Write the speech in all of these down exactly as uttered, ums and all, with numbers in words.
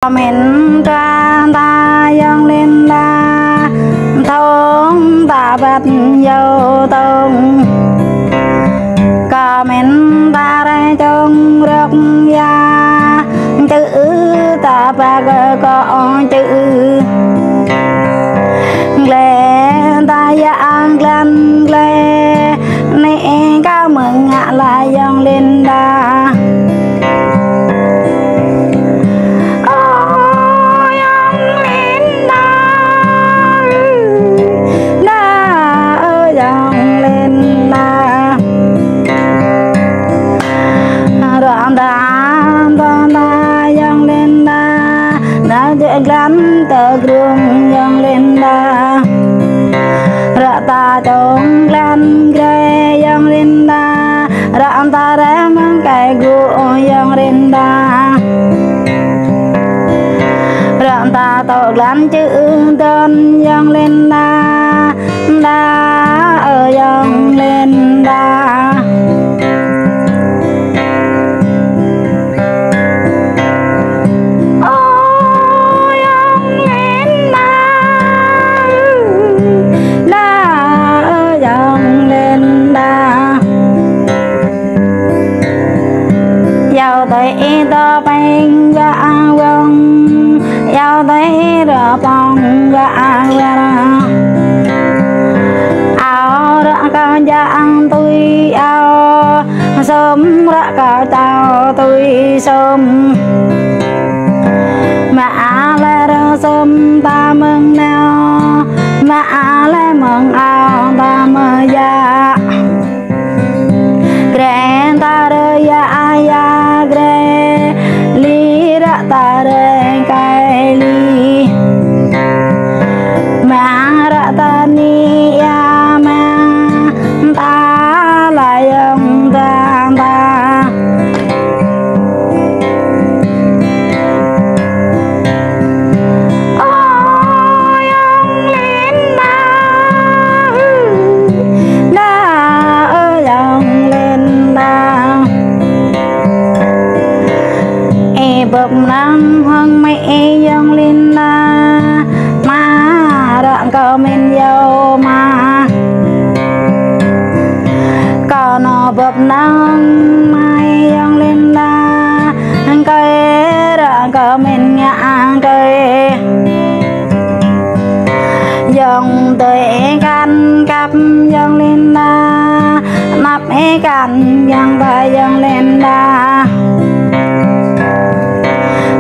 Kơ mĭn ta ta Yŏng Linda, tông ta băt yâo tông. Kơ mĭn ta rai tông rơ̆k ia, čư̆ ta pă kơ kơ čư̆. Glĕ ta ia ang glan glĕ, nĕ kơ mơ̆ng ngă la Yŏng Linda. Ơ Yŏng Linda, đa ơ Yŏng Linda. Rơ̆k ta tông ta Yŏng Linda, nao jĕ glan tơ grung Yŏng Linda. Rơ̆k ta tông glan grĕ Yŏng Linda, rơ̆k ta rai mơ̆ng kai gŭ Yŏng Linda. Rơ̆k ta tŏ glan čư̆ dơn Yŏng Linda, đa ơ Yŏng Linda. Ơ Yŏng Linda, đa ơ Yŏng Linda. Yâo tơi tơ pêng gă wơ̆ng, yâo tơi rơpong gă wơ̆ng. Ao rơ̆k kơ jang tui ao, sum rơ̆k kơ čao tui sum. Mă lĕ rơsum ta mơ̆ng nao, mă lĕ mơ̆ng ao ta mơ̆ ia. Grĕ ta rơ ia ia grĕ, li rơ̆k ta rơ kai li. Mă rơ̆k ta ni ia mă, ta la Yŏng ta ta. Ơ Yŏng Linda, đa ơ Yŏng Linda. Ih bưp năng hăng mơi Yŏng Linda, mă rơ̆k kơ mĭn yâo mă. Kơ nao bưp năng mơi Yŏng Linda, kơi rơ̆k kơ mĭn ngă kơi. Yŏng tơi kăn kăp Yŏng Linda, năp kăn yăng ta Yŏng Linda.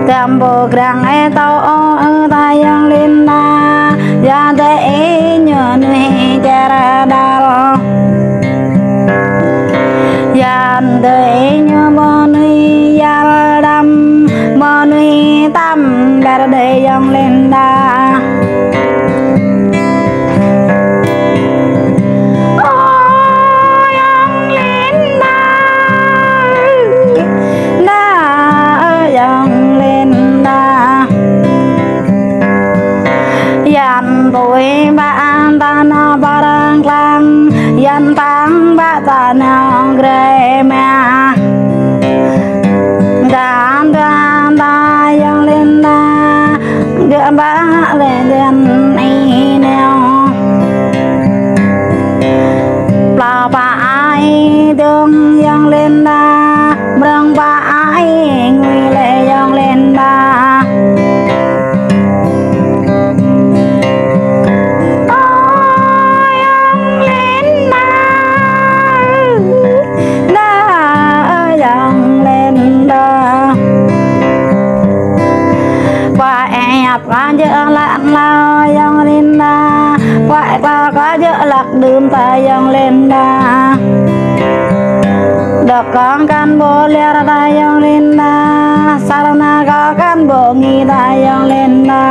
Tơm ƀu grăng ih tŏ ơ ta Yŏng Linda, ia tơi ih ñu nuih čar đal. Ia tơi ih ñu mơnuih ia đam, mơnuih tăm ƀar đơi Yŏng Linda. Ơ Yŏng Linda, đa ơ Yŏng Linda. Ia tui ƀă ta nao pơ rơ̆ng klang, ia tang ƀă ta nao grĕ mă. Đa đa đa Yŏng Linda, gơ̆ ƀă lĕ dơn ih nao. Plao pă ai dơ̆ng Yŏng Linda, mrơ̆ng pă ai ngui lĕ Yŏng Linda. Ơ Yŏng Linda, đa ơ Yŏng Linda. Pă ih ăp kơ jơ̆ lăk hlâo Yŏng Linda, pă ih klâo kơ jơ̆ lăk đưm ta Yŏng Linda. Đŏk kơ kăn ƀu lir ta Yŏng Linda, sar na kơ kăn ƀu ngĭ ta Yŏng Linda.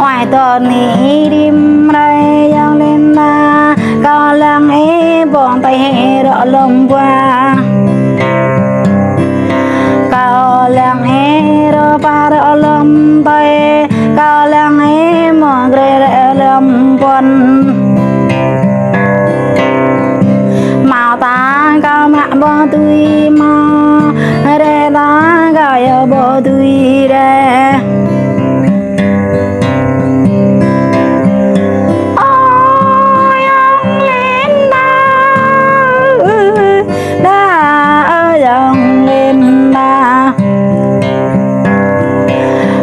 Oai tơ ni rĭm rai Yŏng Linda, kâo lăng ih ƀơ̆ng tơi rơ̆k lŏm pua. Kâo lăng ih rơpa rơ̆k lŏm tơi, kâo lăng ih mơ̆ grĕ rơ̆k lŏm puăn. Hmâo ta kâo mă ƀơ̆ng tui hmâo, rai ta kâo ƀu dưi rai. Ơ ayŏng Linda, đa ơ ayŏng Linda.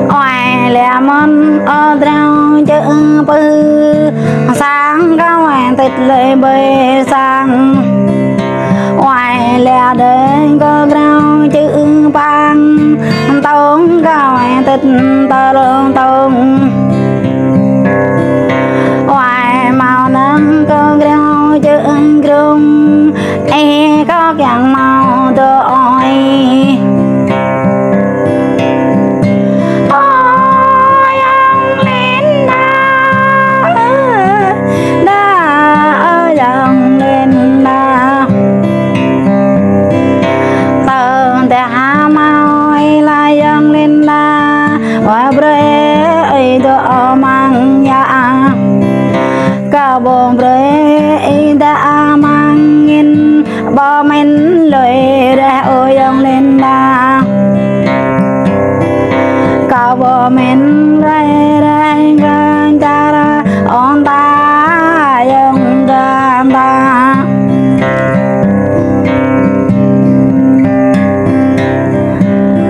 Ơi lĕ mơ̆n ơ drao čư̆ pư, sang kâo ơi tĭt lơi ƀơi sang. Ơi lĕ đơi kơ drao čư̆ pang, tông kâo ơi tĭt tơl tông. Ơi hmâo năng kơ drao čư̆ grông, ê kâo kiăng hmâo dŏ ơi. Ơ ayŏng Linda, đa ơ ayŏng Linda. Tơdah hmâo ơi lĕ ayŏng Linda, wă brơi ơi dŏ amăng ia. Kâo ƀu brơi ơi dŏ amăng angin, ƀu mĭn lui rĕh ơ ayŏng Linda. Kâo ƀu mĭn lui rĕh gơ̆ng čar ôn ta ayŏng gơ̆ng ta.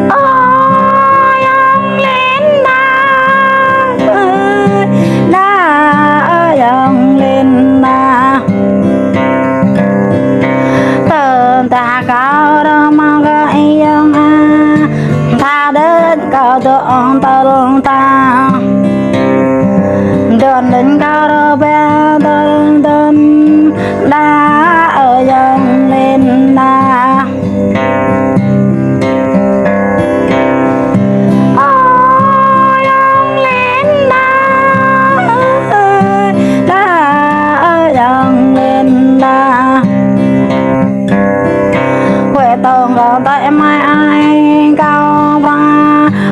Ơ ayŏng Linda, đa ơ ayŏng Linda. Tơdah kâo rơmang kơ ayŏng a, tha đĕt kâo dŏ ôn tơl ta. Dŏn đĕt kâo rơbeh tơl dŏn, đa ơ ayŏng Linda. Ơ ayŏng Linda, đa ơ ayŏng Linda. Huĭ tông kâo tơi mai ai kâo pra,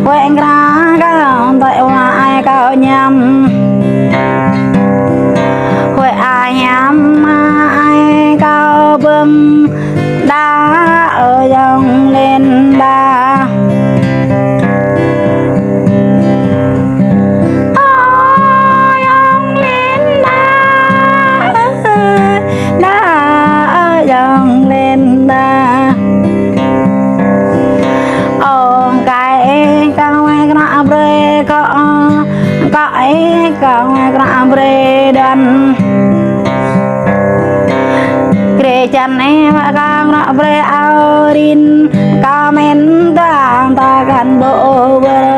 huĭ krah kâo tơi wa ai kâo ñăm. Huĭ ai ñăm ai kâo bơ̆ng, đa ơ ayŏng Linda. Ơ ayŏng Linda, đa ơ ayŏng Linda. Ơ kâo ơi, kâo ơi krah brơi kâo, kâo ơi, kâo ơi krah brơi đan. Krê čăn ơi wă kâo krah brơi ao rin, kâo mĭn dơ̆ng ta kăn ƀu wơr.